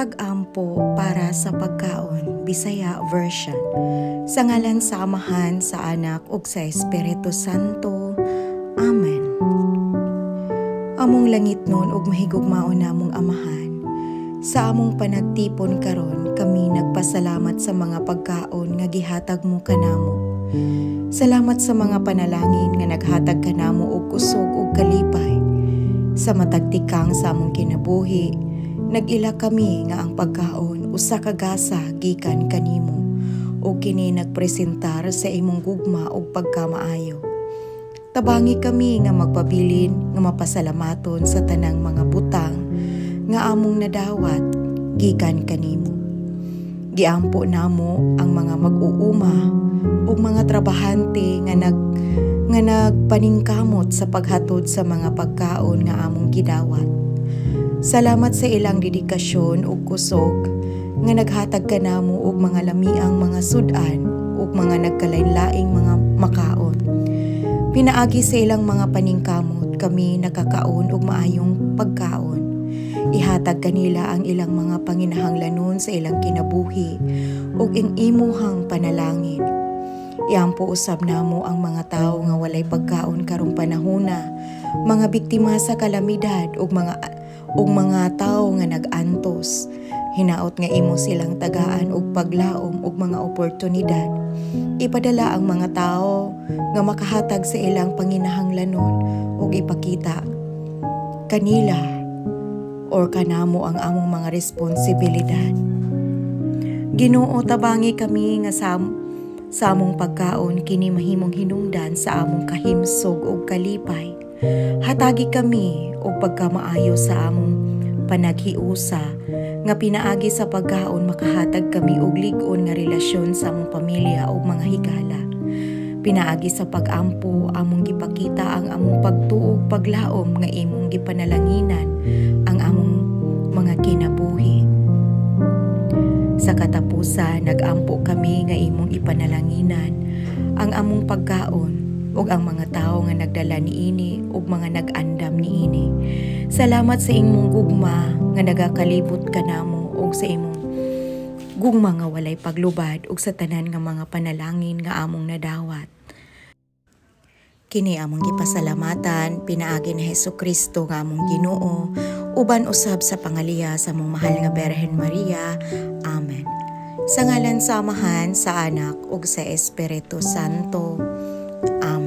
Pag-ampo para sa pagkaon, Bisaya version. Sa ngalan sa Amahan, sa Anak ug sa Espiritu Santo. Amen. Among langitnon ug mahigugmaon namong Amahan, sa among panagtipon karon, kami nagpasalamat sa mga pagkaon nga gihatag mo kanamo. Salamat sa mga panalangin nga naghatag kanamo og kusog ug kalipay. Sa matag tikang sa among kinabuhi, nag-ila kami nga ang pagkaon usa ka gasa gikan kanimo ug kini nagpresentar sa imong gugma ug pagkamaayo. Tabangi kami nga magpabilin nga mapasalamaton sa tanang mga butang nga among nadawat gikan kanimo. Giampo namo ang mga mag-uuma ug mga trabahante nga nagpaningkamot sa paghatod sa mga pagkaon nga among gidawat. Salamat sa ilang dedikasyon ug kusog nga naghatag kanamo og mga lamiang mga sud-an ug mga nagkalain-laing mga makaon. Pinaagi sa ilang mga paningkamot, kami nakakaon og maayong pagkaon. Ihatag kanila ang ilang mga panginahanglanon sa ilang kinabuhi ug ang imuhang panalangin. Iampo usab namo ang mga tawo nga walay pagkaon karong panahona, mga biktima sa kalamidad ug mga tawo nga nag-antos. Hinaot nga imo silang tagaan og paglaom ug mga oportunidad. Ipadala ang mga tao nga makahatag sa ilang panginahanglanon ug ipakita kanila or kanamo ang among mga responsibilidad. Ginoo, tabangi kami nga sa among pagkaon kini mahimong hinungdan sa among kahimsog ug kalipay. Hatagi kami og pagkamaayo sa among panaghiusa nga pinaagi sa pagkaon makahatag kami og lig-on nga relasyon sa among pamilya ug mga higala. Pinaagi sa pag-ampo, among gipakita ang among pagtuo ug paglaom nga imong gipanalanginan ang among mga kinabuhi. Sa katapusan, nag-ampo kami nga imong ipanalanginan ang among pagkaon ug ang mga tawo nga nagdala niini ug mga nag-andam niini. Salamat sa imong gugma nga nagakalibot kanamo ug sa imong gugma nga walay paglubad ug sa tanan nga mga panalangin nga among nadawat. Kini among gipasalamatan pinaagi ni Hesus Kristo nga among Ginoo, uban usab sa pangaliya sa among mahal nga Birhen Maria. Amen. Sa ngalan sa Amahan, sa Anak ug sa Espiritu Santo. Amen.